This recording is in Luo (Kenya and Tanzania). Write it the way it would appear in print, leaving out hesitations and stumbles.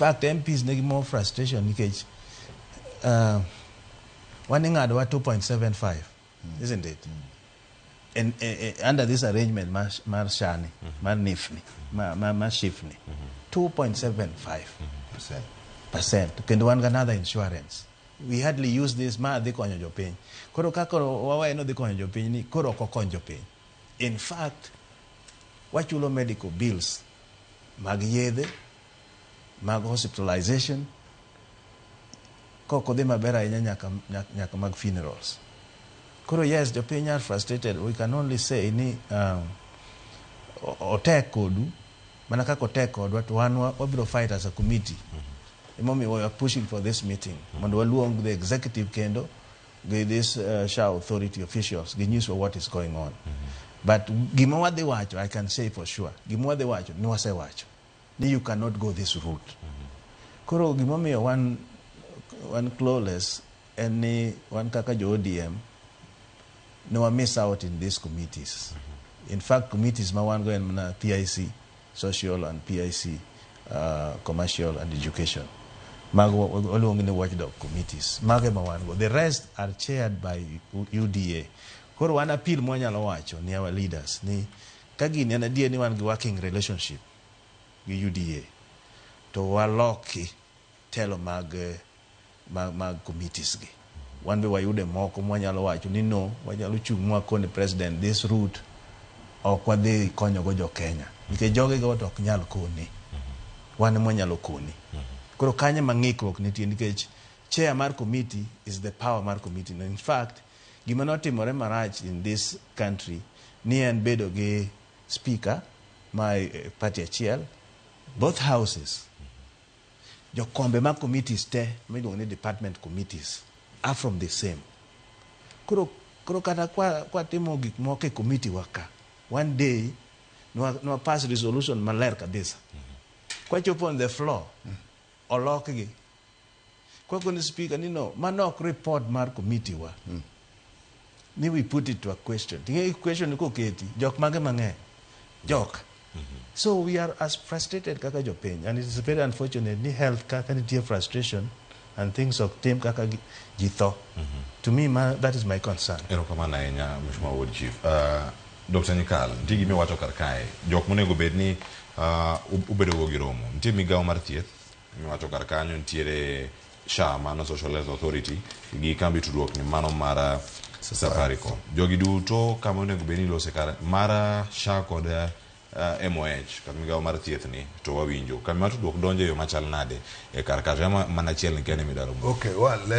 Fact, MPs nigi more frustration nikech wan ing'adowa 2.75, isn't it? And under this arrangement mar SHA ni, mar NHIF ni, ma SHIF ni, 2.75 percent. Percent. Kendo wan gi another insurance. We hardly use this. Ma dhi konyo jopiny. Koro kaka waweyo ni odhi konyo jopiny ni, koro ok okony jopiny. In fact, wachulo medical bills mag yedhe, mag hospitalization, kok odhi maber ahinya nyaka mag funerals. Koro yes, jopiny are frustrated. We can only say ni otek kodu mana kaka otek kodwa, to wan wabiro fight as a committee. Emomiyo we are pushing for this meeting mondo waluong the executive kendo gi this SHA authority officials, ginyiswa what is going on. But gima wadhi wacho, I can say for sure, gima wadhi wacho ni wasewacho ni you cannot go this route. Koro gimomiyo wan clueless en ni wan kaka jo ODM ne wa miss out in these committees. In fact, committees ma wan go en mana PIC social and PIC commercial and education. Mago waluongo ni watchdog committees. Mago ema wan go. The rest are chaired by UDA. Koro wan appeal mwanyalo wacho ni our leaders ni ka gini en adier ni wan gi working relationship gi UDA, to waloki telo mag committees gi. Wan be wayude moko mwanyalo wacho ni no, wanyalo chung' mwakone president this route ok wadhi konyogo jo Kenya nikech jogigo to ok nyal koni, wan ema wanyalo koni. Koro kanyo ema ng'ikruok nitie nikech chair mar committee is the power mar committee no. In fact, gima notimore marach in this country ni en bedo gi speaker ma party achiel, both houses. Jokombe mag committees te miluongo ni department committees are from the same. Koro kata kwa timo gik moko e committee wa ka, one day nwa pass resolution maler kabisa, kwachopo on the floor, olokgi. Kwakoni speaker ni no, mano ok report mar committee wa, ni we put it to a question. Ting'e question koketi jok mage mang'eny jok. So we are as frustrated kaka jopiny, and it is very unfortunate ni health kaka nitie frustration and things ok tim kaka ji tho. To me, that is my concern. Erokamano ahinya, Mheshimiwa Ward Chief. Dr. Nyikal, nitie gima iwacho kar kae. Jok monego bed ni ubedo go gi romo. Nitie migawo mar thieth miwacho kar kanyo, nitiere SHA mano Social Health Authority gi kambi tudruok ni mano mar Safaricom. Jogi duto kama onego bed ni ilose kar mar SHA kod MOH kata migawo mar thieth ni to wawinjo. Kambi mar tudruok donjo e yo machal nade e kar kata mana achiel ni kende midwaro. Okay, well,